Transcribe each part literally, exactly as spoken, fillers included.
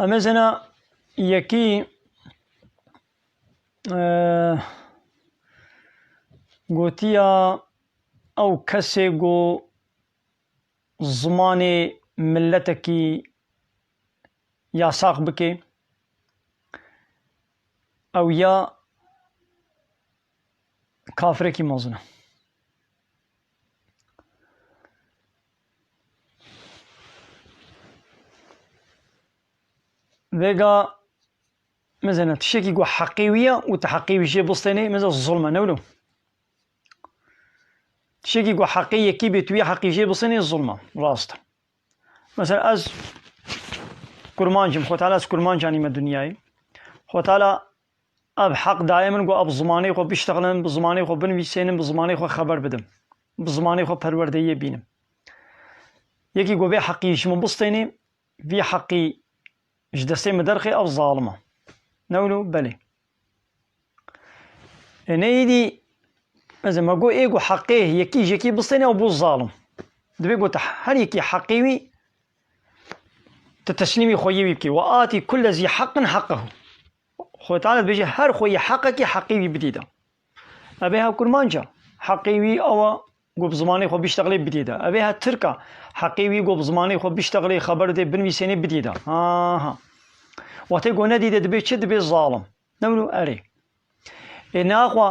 Em ê zena yekî, e, gotiya ew kesê ku zimanê miletekî yasax bike, ew ya kafirekî mezin e. Vêga, mezena, tiştekî ku heqê wî ye û tu heqê wî jê bistênê, mezena, zulm e, ne wilo? Tiştekî ku heqê yekî bê, tu wî heqî jê bistênê, zulm e, rast e. Mesela, ez kurmanc im, Xwe Teala ez kurmanc anîme dinyayê. Xwe Teala ev heq daye min ku bi zimanê xwe biştexlim, bi zimanê xwe binivîsênim, bi zimanê xwe xeber bidim, bi zimanê xwe perwerdeyiyê bînim. Yekî ku vê heqî ji min bistênê, vî heqî ji destê min derxê, ev zalim e. Ne wilo? Belê. E, ne êdî, ez ê me got, ê ku heqê yekî ji yekî bistêne, ew bû zalim. Divê ku tu her yekî heqê wî, tu teslîmî xweyê wî bikî. Ve atî kulle zî heqqin heqqehu. Xwedê Teala dibêje, her xweyî heqekî heqê wî bidî de. Ev ê ha kurmanc e, heqê wî ew e ku bi zimanê xwe biştexilê bidî de. Ev ê ha tirk e, heqê wî ku bi zimanê xwe biştexilê, xeber dê, binivîsênê, bidî de. Aha. Wextê ku nedî de dibê çi? Dibê zalim. Ne wilo? Erê. Ê naxwe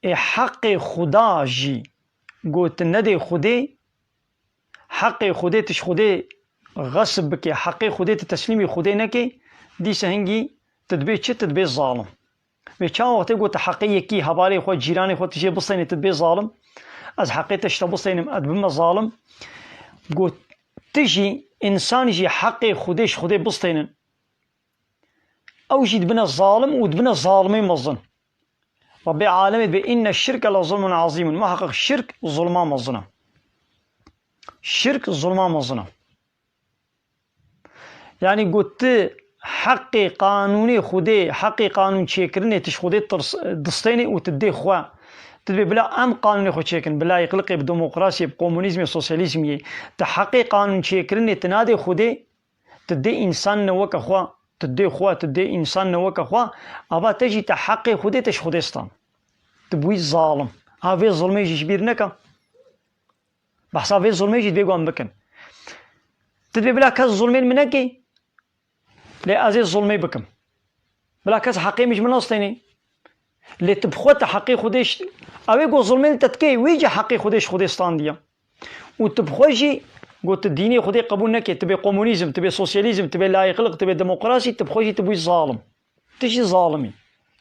ê heqê Xuda jî ku tu nedê Xwedê, heqê Xwedê tu ji Xwedê xesb bikê, heqê Xwedê tu teslîmî Xwedê nekê, dîsa hingî tu dibê çi? Tu dibê zalim. Vê çawa wextê ku tu heqê yekî hevalê xwe, cîranê xwe tu jê bistênê, tu dibê zalim. Ez heqê te ji te bistênim, ez dibime zalim. Ku tu jî, însan jî heqê Xwedê ji Xwedê bistênin, ew jî dibine zalim û dibine zalimê mezin. Rabbê alemê dibê, inne şirke le zulmun azîmun. Muheqeq şirk zulma mezin e. Şirk zulma mezin e. Yanî ku tu heqê qanûnê Xwedê, heqê qanûn çêkirinê tu ji Xwedê tirs, distênê û tu dê xwe. Tu dibê bila em qanûnê xwe çêkin, bi layîqliqê, bi demokrasiyê, bi komunîzmê, sosyalîzmiyê. Tu heqê qanûn çêkirinê tu nadê Xwedê, tu dê însan ne weke xwe, tu dê xwe, tu dê însan ne weke xwe, ava te jî te heqê Xwedê te ji Xwedê stan. Tu bûyî zalim. Ha vê zilmê jî ji bîr neke. Behsa vê zilmê jî divê ku em bikin. Tu dibê bila kes zilmên min nekê, lê ez ê zilmê bikim. Bila kes heqê min ji min nestênê. Lê tu bi xwe tu heqê Xwedê ji, ew ê ku zilmê li te dikê, wî jî heqê Xwedê ji Xwedê standiye. Û tu bi xwe jî ku tu dînê Xwedê qebûl nekê, tu bê komunîzm, tu bê sosyalîzm, tu bê layîqliq, tu bê demokrasî, tu bi xwe jî tu bûyî zalim. Tu jî zalim î.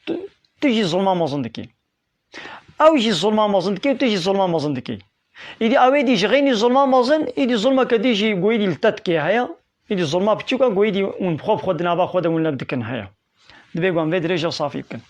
Tu, tu jî zilma mezin dikî. Ew jî zilma mezin dike û tu jî zilma mezin dikî. Îdî ew ê dî ji xeynî zilma mezin, îdî zilmeke dî jî ku êdî li te dikê heye. Îdî zilma piçûk e ku êdî hûn bi xwe bi xwe di nava xwe de hûn lev dikin heye. Divê ku em vê dirêje safî bikin.